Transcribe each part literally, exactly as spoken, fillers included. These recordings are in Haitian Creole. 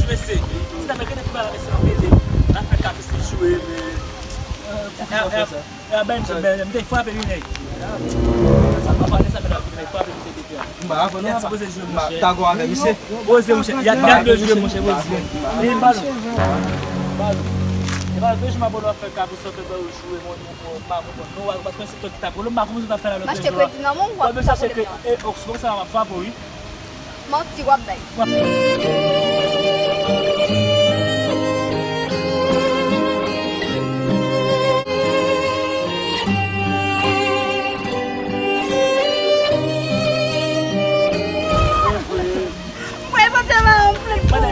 Mesye, ti dam nan gade pou bagay, mesye, nan pede. L ap fè kapris li joure, men. E a bay misye bèl, m te frape wi nèg. Sa pa pale sa, men l ap frape misye depi a. M pa avè nou. Ti poze jwe, monchè. Poze, monchè. Y ap gade jwe, monchè, poze. E balon. Balon. E balon, de jou m ap wè l ap fè kapris, ap fè bèl joure, mon, mon, pa konprann. Non, w ap panse to ki ta polo, m pa konprann sa w ta fè la lòt jou a. M achte kredi nan men w, w ap fè pwoblèm nan. E, ok, se konsa m ap frape wi. Manti w ap bay. Mwen pote marenn plen pou ou.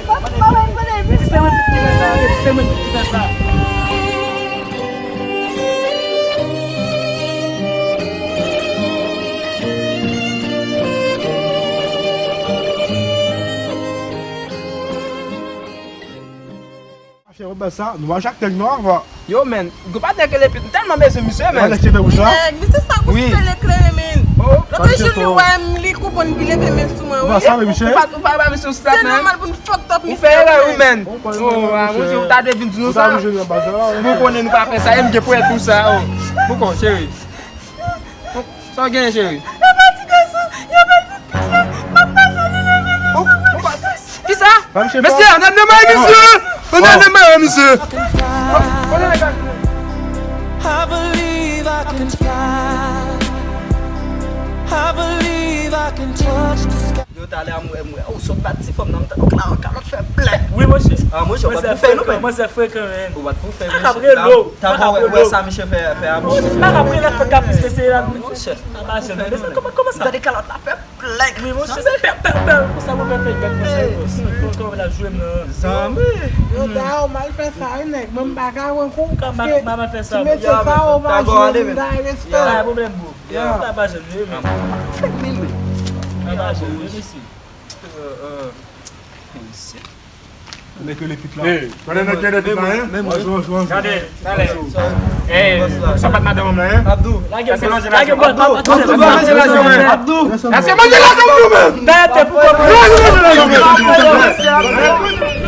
Mwen pote marenn plen. Ti sè mwen ki fè sa, ti sè mwen ki fè sa. Mache, wè sa, nou mache ak tèg nwa, wa. Yo, men, gwo patnè ke lepi, m tèlman bezwen misye, men. Wè nèg cheve wouj la. Nèg, misye sa kou sele klere, men. Lòt jou li wè m, li konprann li leve men sou mwen, wi. Ou pa, ou pa ba misye yon slap, men. Se nòmal pou n fucked up misye. Ou fè erè, wi, men. Oh, ah, monchè, ou ta dwe vin di nou sa. Ou konnen nou pa fè sa, e m gen prèv pou sa, oh. Poko, cheri. Sa w genyen, cheri? Yo pa ti gason, yo pa ti gason, m ap pase li leve men sou mwen. Kisa? Mesye, ann al nan mari misye! Ann al nan mari misye! I believe I can fly. I believe I can touch the sky. Yo, talè a m wè, m wè, ou sot bat ti fanm nan, m tande yon kalòt fè blèk. Wi, monchè. Ah, monchè, ou bat pou fè nou, men. Mwen se frekan, men. Ou bat pou fè, monchè. Pa ka rele w, pa ka rele w. Wè sa misye fè, fè a misye. Pa ka rele w, fè kapris, mesye la. Monchè. Kòman, kòman sa? Tande kalòt la fè blèk. Wi, monchè, se pè, pè, pè. Konsa mwen fè fè blèk konsa, kòman la jwe m nan. Zanmi. Yo, ta ou mal fè sa, wi, nèg. Mwen m pa ka wè kou. Kòman mal fè sa? Ti mesye sa, ou pa jwe m, ta respè. Pa pwoblèm, bro. Yo, ta pa jwe m, wi, men. Fè mil, wi. Ta pa jwe m, wi, mesye. Nèg yo lepit la. Hey, konnen nèg yo lepit la, hein? Gade, talè. Hey, sa pa t madanm mwen, hein? Abdou. Lage manje la, Abdou. Abdou, manje la, Abdou. Lage manje la, Abdou, men. Lage manje la, Abdou.